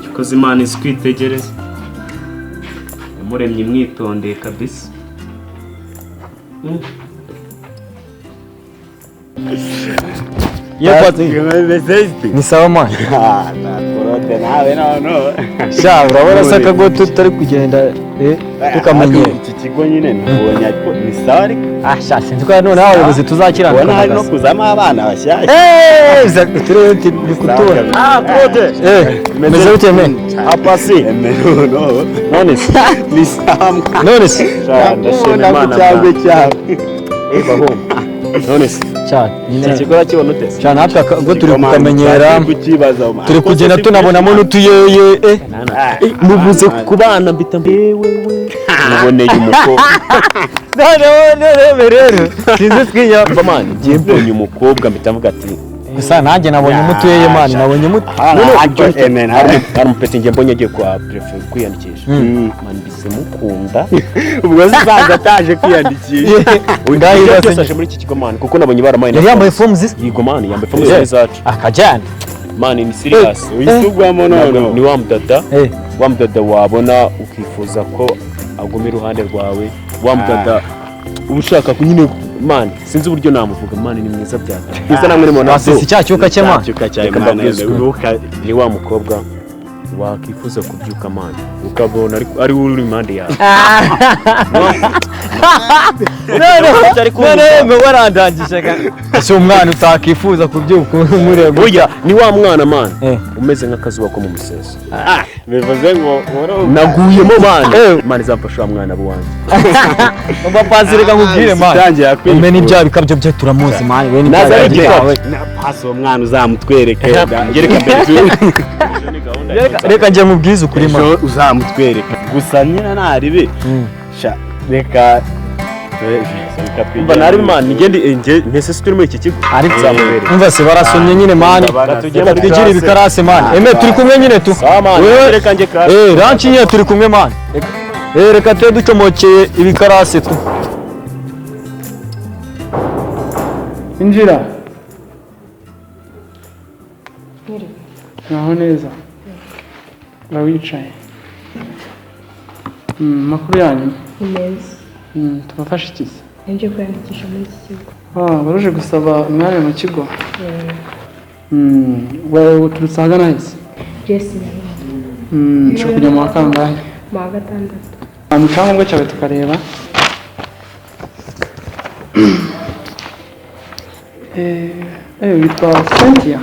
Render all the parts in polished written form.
Gikoze Imana izi kwitegereza, yamuremye imwitondeye kabisa. Iyo pasi ni sawa man. Nawe noneho. Sha, urabona se akago tutari kugenda tukamenyera. Iki kigo nyine ntubonye, ariko ni sawa ariko. Ah sha, sinzi ko noneho abayobozi tuzakirana. Ubona hari no kuzamo abana bashyashya. Uturere turi kutura. Ah, Claude. Meze bite men? Apasi. Noneho. None se? Ni sawa. None se? Ndashima Imana. Cyangwa cyawe. Bahumba, none se? Cyane. Iki kigo urakibona ute se? Cyane, natwe akago turi kukamenyera. Turi kugenda tunabonamo n'utuyeye. Muvuze ku bana mbita wewe muboneye umukobwa. Noneho rero sinzi twinya. Mva man, njye mbonye umukobwa mpita mvuga ati Gusa nanjye nabonye umutuyeye man, nabonye umutu. Hari umupeti njye mbonye agiye kwa préfet kwiyandikisha, man, mbise mukunda. Ubwo zizaza ataje kwiyandikisha. Ngaho byose aje muri iki kigo man, kuko nabonye baramaye. Yari yambaye form zisa. Yego man, yambaye form zacu. Akajyana. Man, ni serious. Wisugwamo noneho. Ni wa mudada, wa mudada wabona ukifuza ko aguma iruhande rwawe, wa mudada uba ushaka nyine man, sinzi uburyo namuvuga man, ni mwiza byata mwiza, namwe ni Wasese cya cyuka cye man. Cyuka cya Reka Imana. mbabwize ukuri. Ni wa mukobwa wakifuza kubyuka man, ukabona ari we uri impande yawe. Noneho warandangije si umwana utakifuza kubyuka umureba. Burya ni wa mwana man, umeze nk'akazuba ko mu museso. Bivuze ngo Naguyemo man, Imana izamfasha wa mwana wanjye. Umva pasi, reka nkubwire man. Utangira kwifuza. Umenya ibyaha bikabyo bye turamuzi man, we Naza n'ibyaha ari byawe. Pasi, uwo mwana uzamutwereke. Yereka mbere. Reka njye nkubwize ukuri man. Ejo uzamutwereka gusa nyine ntaribi. Sha, reka Umva nari man, ngende nge mpese se turi muri iki kigo. Ariko Nzamubereka. umva se, barasomye nyine man. Tujye muri Reka twigire classe. ibikarase man. Eme, turi kumwe nyine tu. Sawa man, Wewe- reka njye class. Ranchi nyine turi kumwe man. Reka tube ducomokeye ibikarase tu. Injira. Naho neza. Urawicaye. Makuru yanyu? Ni meza. Tubafashe iki se? Nje kwiyandikisha muri iki kigo. Ah, waruje gusaba umwanya mu kigo? Wewe uturutse ahagana hese? Jesi Nyarwanda. Ushobora kujya mu wa kangahe? Mu wa gatandatu. Mu cyangombwa cyawe tukareba. Witwa Cynthia?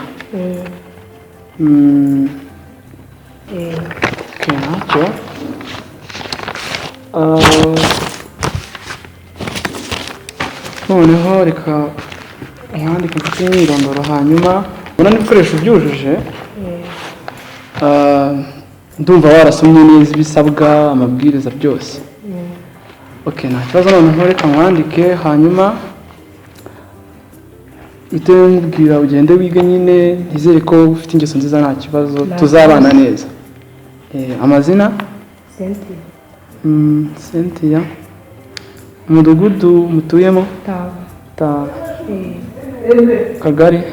Okay, ntacyo. Ah, noneho reka mwandike mfite imyirondoro, hanyuma ubona n'ibikoresho byujuje. Ah, ndumva warasomye neza ibisabwa, amabwiriza byose. Okay, nta kibazo. Noneho reka mwandike, hanyuma uhite nkubwira ugende wige nyine. Nizere ko ufite ingeso nziza, nta kibazo. Nta Tuzabana kibazo. neza. Amazina? Cynthia. Cynthia. Umudugudu mutuyemo? Taba. Ta kagari?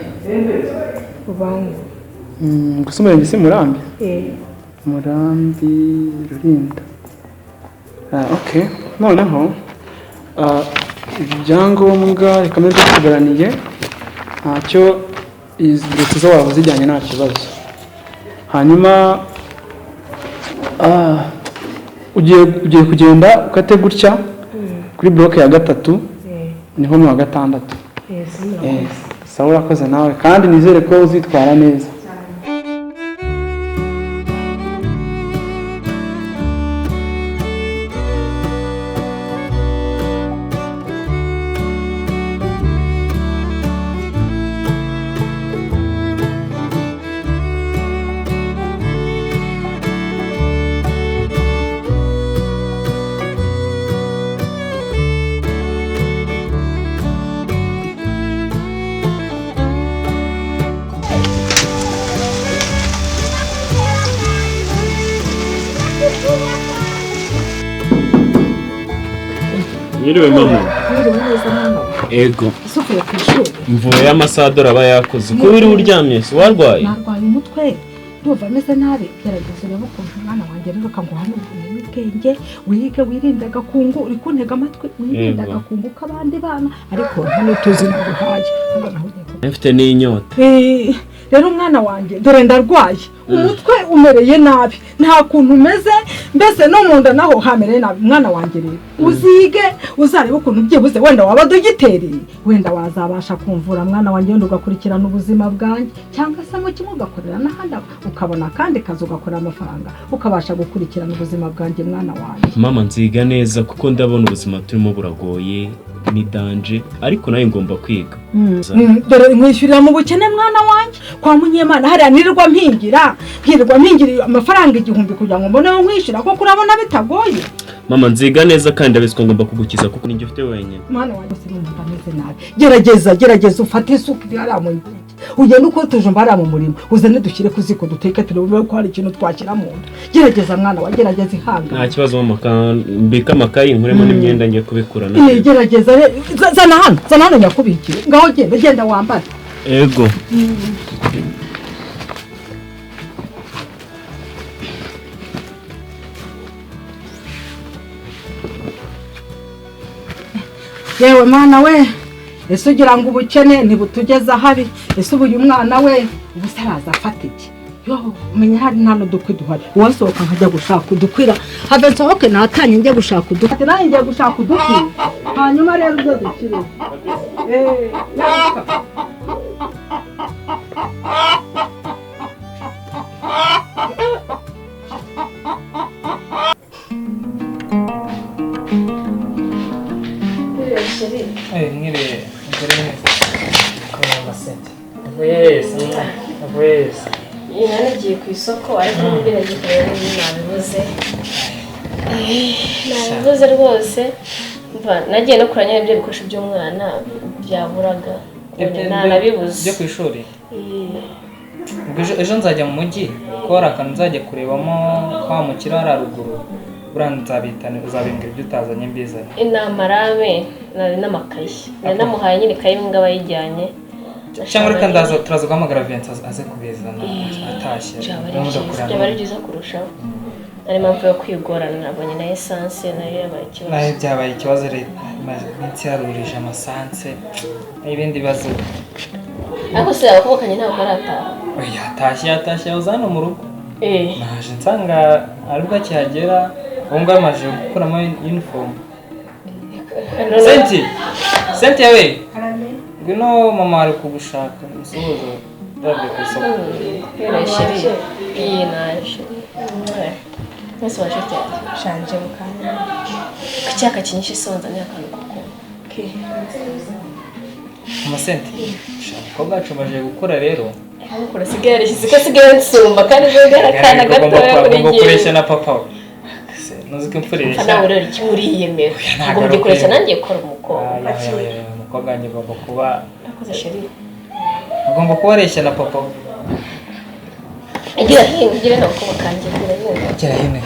Rubango. Gusa umurenge si Murambi? Eh. Murambi, Rulindo. Ah, okay, noneho ibyangombwa reka mbe dusigaraniye, ntacyo. Izi dosiye zo waba uzijyanye, nta kibazo. Hanyuma ugiye kugenda ukate gutya kuri block ya gatatu, niho mu wa gatandatu. Sawa, urakoze nawe, kandi nizere ko uzitwara neza. Mwiriwe mama. Mwiriwe neza mama. Ego. Ese uvuye ku ishuri? Mvuye, amasaha dore aba yakoze. Ko wiriwe uryamye se, warwaye? Narwaye umutwe. Ndumva ameze nabi. Gerageza urebe ukuntu umwana wanjye rero ukanguha n'ubumenyi ubwenge, wige wirinde agakungu, uri kuntega amatwi, wirinde agakungu k'abandi bana, ariko nta n'utuzi naguhaye. Mfite n'inyota. Rero umwana wanjye dore ndarwaye, umutwe umereye nabi, nta kuntu umeze, mbese no mu nda naho hamereye nabi. Umwana wanjye rero uzige, uzarebe ukuntu byibuze wenda waba dogiteri, wenda wazabasha kumvura mwana wanjye, wenda ugakurikirana ubuzima bwanjye, cyangwa se mu kimwe ugakorera n'ahandi ukabona akandi kazi ugakorera amafaranga ukabasha gukurikirana ubuzima bwanjye mwana wanjye. Mama nziga neza kuko ndabona ubuzima turimo buragoye, ni danje, ariko nawe ngomba kwiga. Dore nkwishyurira mu bukene mwana wanjye kwa Munyemana hariya nirirwa mpingira amafaranga 1000 kugira ngo mbone nkwishyura, kuko urabona bitagoye. Mama nziga neza kandi ndabizwa ngomba kugukiza kuko ninjye ufite wenyine. Mwana wanjye sinumva ameze nabi. Gerageza ufate isuka iri hariya mu nkeke, ugende uko tujumba hariya mu murima, uzane dushyire ku ziko duteke turebe ko hari ikintu twashyira mu nda. Gerageza mwana wa, gerageza ihangane. Nta kibazo mama, mbika amakayi nkuremo n'imyenda ngiye kubikura nayo. Gerageza zana hano nyakubikire. Ngaho genda wambare. Ego. Yewe mwana we, ese ugira ngo ubukene ntibutugeza habi? Ese ubu uyu mwana we ubusaraza afata iki? Yo umenya hari nta n'udukwi duhari, uwasohoka nkajya gushaka udukwira, have nsohoke natanye njye gushaka udukwi, nanjye ngiye gushaka udukwi, hanyuma rero ubwo dukire. Nagiye ku isoko ariko nabibuze nabibuze rwose. Nagiye no kuranya ibyo bikoresho by'umwana byaburaga nanabibuze byo ku ishuri. Ejo nzajya mu mujyi kuko hari akantu nzajya kurebamo kwa mukira hari haruguru, buriya nzabitana uzabimbwira ibyo utazanye mbizanye. Inamarame n'amakayi nanamuhaye nyine ikayi imwe abayijyanye, cyangwa reka ndaza turaza guhamagara Vincent aze kubizana atashye. Byaba ari byiza kurushaho. Ari mpamvu yo kwigorana, nabonye na essence nayo yabaye ikibazo. Nayo byabaye ikibazo, iminsi yarurije amasanse n'ibindi bibazo. Ariko se abakobwa ntabwo barataha? Oya yatashye yahoze hano mu rugo. Naje nsanga aribwo akihagera, ubu ngubu amaze gukuramo uniform. Senti yawe ngwino mama ari kugushaka, musuhuze bavuye ku isoko. Iyi naje. Mwese waje cyane. Shanje mukanya. Icyaka kinyinshi sonza ni akantu kuko. Mama Senti, umukobwa wacu amaze gukura rero. Gukura sigaye yarishyize ko asigaye nsumba kandi agaragara gatoya kuri njye. Ugomba kureshya na papa we. Nuzi ko imfura ireshya. Nawe rero icyo uriyemera. Ugomba kureshya nanjye gukora umukobwa. Umukobwa wanjye agomba kuba akoze sheri. Agomba kuba areshya na papa we. Gira hino, gira hino umukobwa kanjye, gira hino. Gira hino.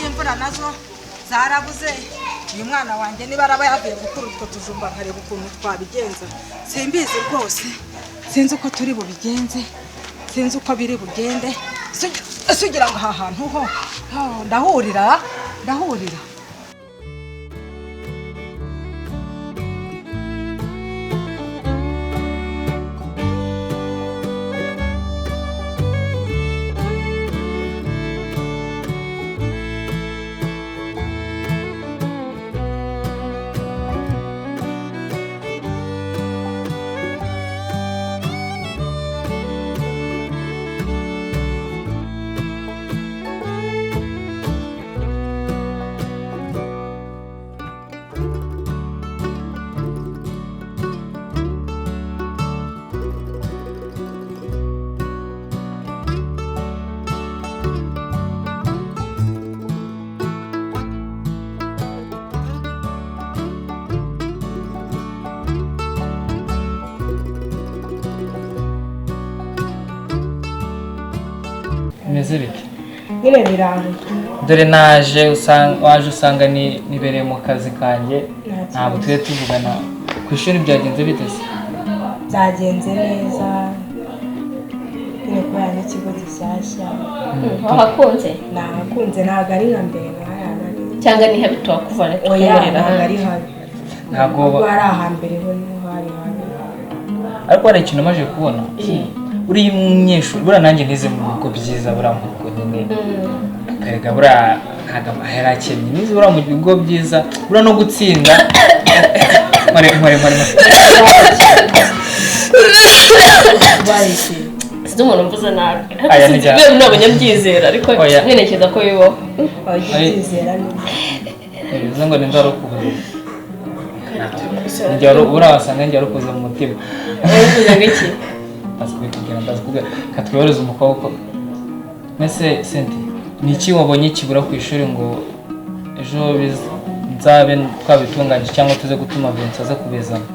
Imvura nazo zarabuze, uyu mwana wanjye niba araba yavuye gukura utwo tujumba nkareba ukuntu twabigenza, simbizi rwose, sinzi uko turi bubigenze, sinzi uko biri bugende, sugira ngo aha hantu ho ndahurira. Bimeze bite? Nyine biraho. Dore naje usanga waje usanga ni nibereye mu kazi kanjye, ntabwo tujye tuvugana. Ku ishuri byagenze bite se? Byagenze neza nyine kubera n'ikigo gishyashya. Wahakunze? Nahakunze, ntabwo ari nka mbere nk'aya nari. Cyangwa ni habi tuhakuvana Oya, tukwimurira ntabwo ahandi? ari habi. Ntabwo Ubwo ari ahambere ho niho hari habi. Ariko hari ikintu maje kubona. Uriya munyeshuri buriya nanjye nize mu bigo byiza, buriya mu bigo nyine perega buriya ntabwo ahera akennye, nize buriya mu bigo byiza, buriya no gutsinda nkore nkore nkore. Sinzi umuntu mvuze nabi. Aya, Ariko sinzi nijya- ni abanyabyizera ariko Oya. ntekereza ko bibaho. Ababyizera neza. Bivuze ngo ni ndwara ukubuza njya buriya wasanga njya rukuza mu mutima. Uvuze ngo iki? Ndaza kubikubwira, ndaza kubwira katwiyoreze umukobwa. Mbese Senti, ni iki wabonye kibura ku ishuri ngo ejo nzabe twabitunganyije cyangwa tuze gutuma Vincent aza kubizana?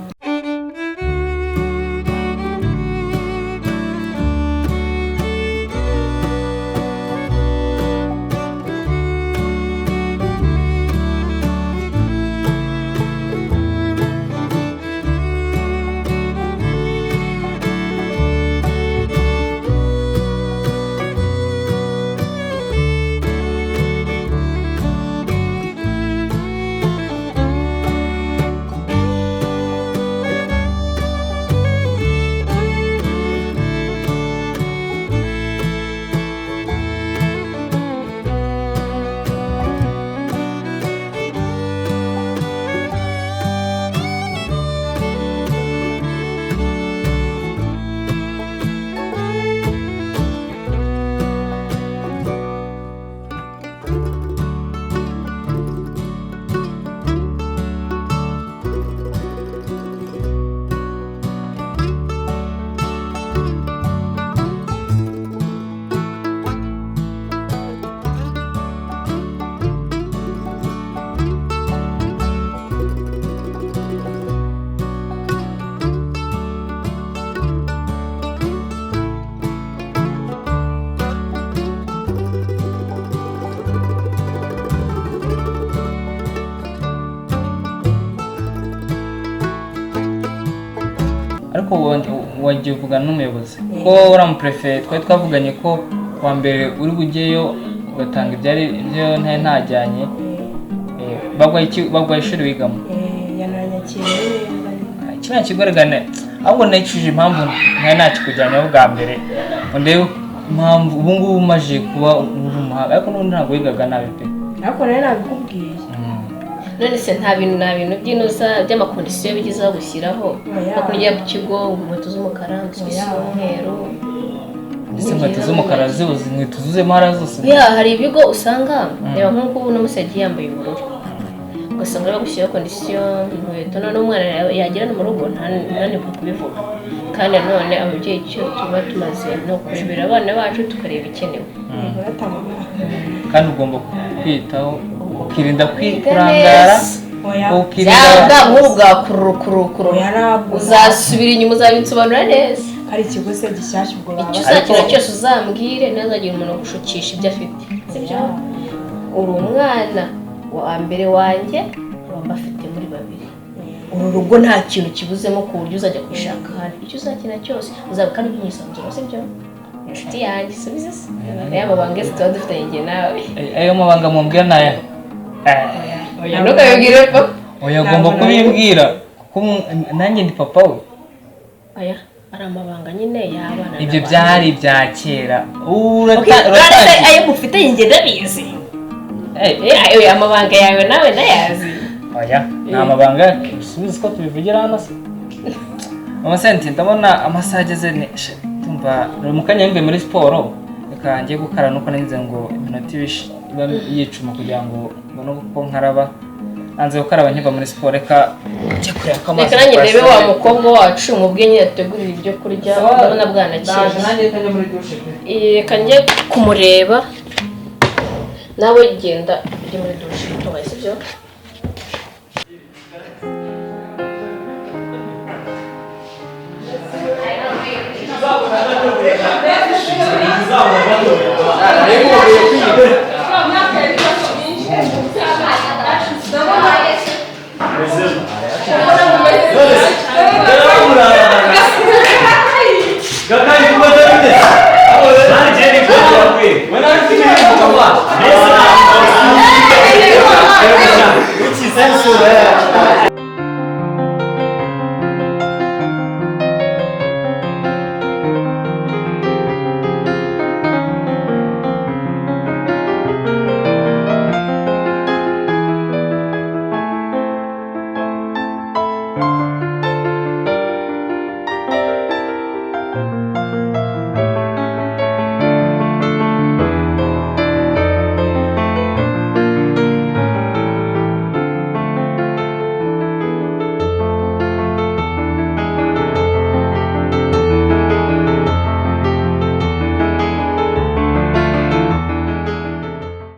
Ariko wagiye uvugana n'umuyobozi ko uriya muperefe twari twavuganye ko wa mbere uri bujyeyo ugatanga ibyari ibyo ntari ntajyanye. Bagwaye ishuri wigamo. Yananyakiriye neza. Kiriya kigo rega ahubwo nicuje impamvu ntari nakikujyanyeho bwa mbere ngo ndebe impamvu ubu ngubu umaze kuba uri umuhanga, ariko n'ubundi ntabwo wigaga nabi pe. Ariko nawe nabikubwiye. None se nta bintu by'inoza by'amakondisiyo bigezaho gushyiraho? Oya. Nko kurya ku kigo inkweto z'umukara, amasogisi y'umweru. Ndetse inkweto z'umukara zibuze, inkweto zuzuyemo hariya zose. Ya, hari ibigo usanga reba nk'uko ubu n'umunsi yagiye yambaye ubururu, ugasanga bagushyiraho kondisiyo inkweto, none umwana yagera no mu rugo ntananirwe kubivuga. Kandi nanone ababyeyi icyo tuba tumaze ni ukurebera abana bacu tukareba ibikenewe. Kandi ugomba kwitaho ukirinda kurangara, ukirinda bwa nk'ubu bwa kurukurukuru uzasubira inyuma uzabinsobanura neza. Hari ikigo se gishyashya ubwo baba Icyo uzakira cyose uzambwire, ntazagira umuntu ugushukisha ibyo afite, sibyo? Uri umwana wa mbere wanjye baba bafite muri babiri. Uru rugo nta kintu kibuzemo ku buryo uzajya kwishaka ahandi. Icyo uzakina cyose uzaba kandi ubyisanzura, sibyo? Inshuti yanjye subize se aya mabanga yose tuba dufitanye njye nawe. Ayo mabanga mumbwira ni aya? Oya, ntukabibwire papa. Oya, agomba kubimbwira kuko nanjye ndi papa we. Aya ari amabanga nyine y'abana. Ibyo byari ibya kera. Uratangiye. Ayo mufite njye ndabizi. Ayo amabanga yawe nawe ndayazi. Oya, ni amabanga usubize ko tubivugira hano se. Mama Senti, ndabona amasaha ageze ni tumva mu kanya mvuye muri siporo, reka njye gukara nuko nagize ngo iminota iba yicuma kugira ngo mbone uko nkaraba. Nanze gukaraba nkiva muri siporo, reka njye kureba ko amazi. Reka nanjye ndebe wa mukobwa wacu mubwe nyine ategurira ibyo kurya, ndabona bwanakeye. Reka njye kumureba nawe genda ujye muri dushe utunganye, sibyo?